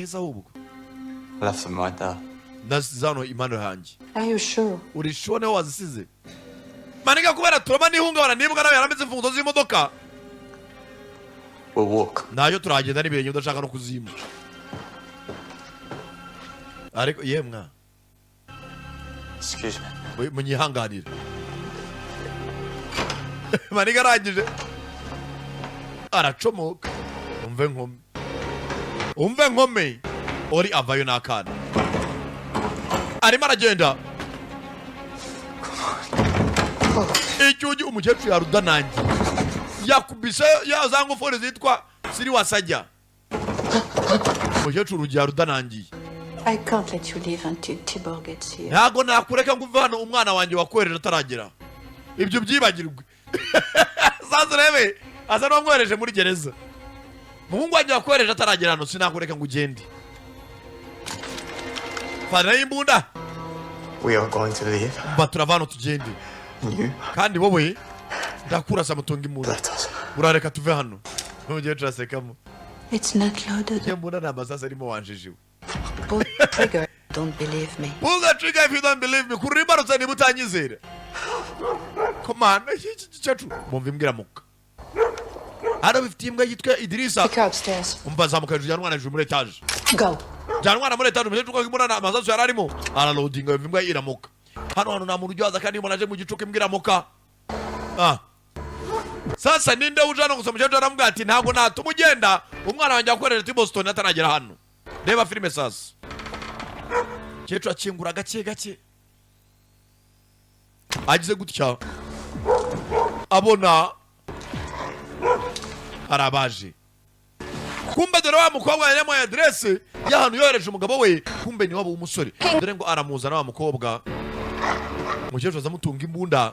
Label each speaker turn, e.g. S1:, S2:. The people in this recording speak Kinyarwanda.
S1: Heza ahubwo.
S2: I left them right there.
S1: Nasize hano impano yanjye.
S3: Are you sure?
S1: Uri sure niho wazisize, maniga? Kubera turoma n'ihungabana n'imbwa, nawe yarambitse imfunguzo z'imodoka.
S2: We'll walk.
S1: Nayo turagenda n'ibirenge, udashaka no kuzima, ariko yemwa.
S2: Excuse me.
S1: Munyihanganire. Maniga arangije aracomoka. Umve nkome, umve nkome. Ori avayo n'akana, arimo aragenda. Icyugi umukecuru yarudanangiye, yakubise ya za ngufuri zitwa siri wasajya. Umukecuru urugi yarudanangiye.
S3: I can't let you leave until Tibor gets here.
S1: Ntabwo nakureka ngo uve hano umwana wanjye wakohereje ataragera. Ibyo byibagirwe. Sasa urebe, asa n'uwamwohereje muri gereza. Umuhungu wanjye wakohereje ataragera hano, sinakureka ngo ugende. Fana y'imbunda.
S2: We are going to leave.
S1: Mba turava hano tugende.
S2: And you
S1: Kandi wowe ndakurasa, mutunga imbunda.
S2: let us.
S1: Urareka tuve hano. Umukecuru asekamo.
S3: It's not loaded.
S1: Iyo mbunda nta masasu arimo, wanjijiwe.
S3: Pull the trigger. Don't believe me.
S1: Pull the trigger if you don't believe me. Kurura imbarutso niba utanyizera. Komana iki gikecuru mumva imbwa iramuka hano, bifitiye imbwa yitwa Idirisa.
S3: Take her upstairs.
S1: Umva, zamuka hejuru, jyana umwana hejuru muri etaje.
S3: Go.
S1: Jyana umwana muri etaje. Umukecuru ko imbunda amasasu yari arimo, araloadinga, yumva imbwa iramuka. Hano hantu nta muntu ujya waza, kandi iyo umuntu aje mu gicuku imbwa iramuka. Ah, sasa ninde uje hano gusa? Umukecuru aramubwira ati: "Ntabwo natuma ugenda umwana wanjye wakoreje i Boston ataragera hano." Reba filime sasa. Umukecuru akingura gake gake, agize gutya abona arabaje. Kumbe dore wa mukobwa yari yamuhaye aderese y'ahantu yohereje umugabo we. Kumbe ni wabo w'umusore, dore ngo aramuzana wa mukobwa. Umukecuru aza amutunga imbunda.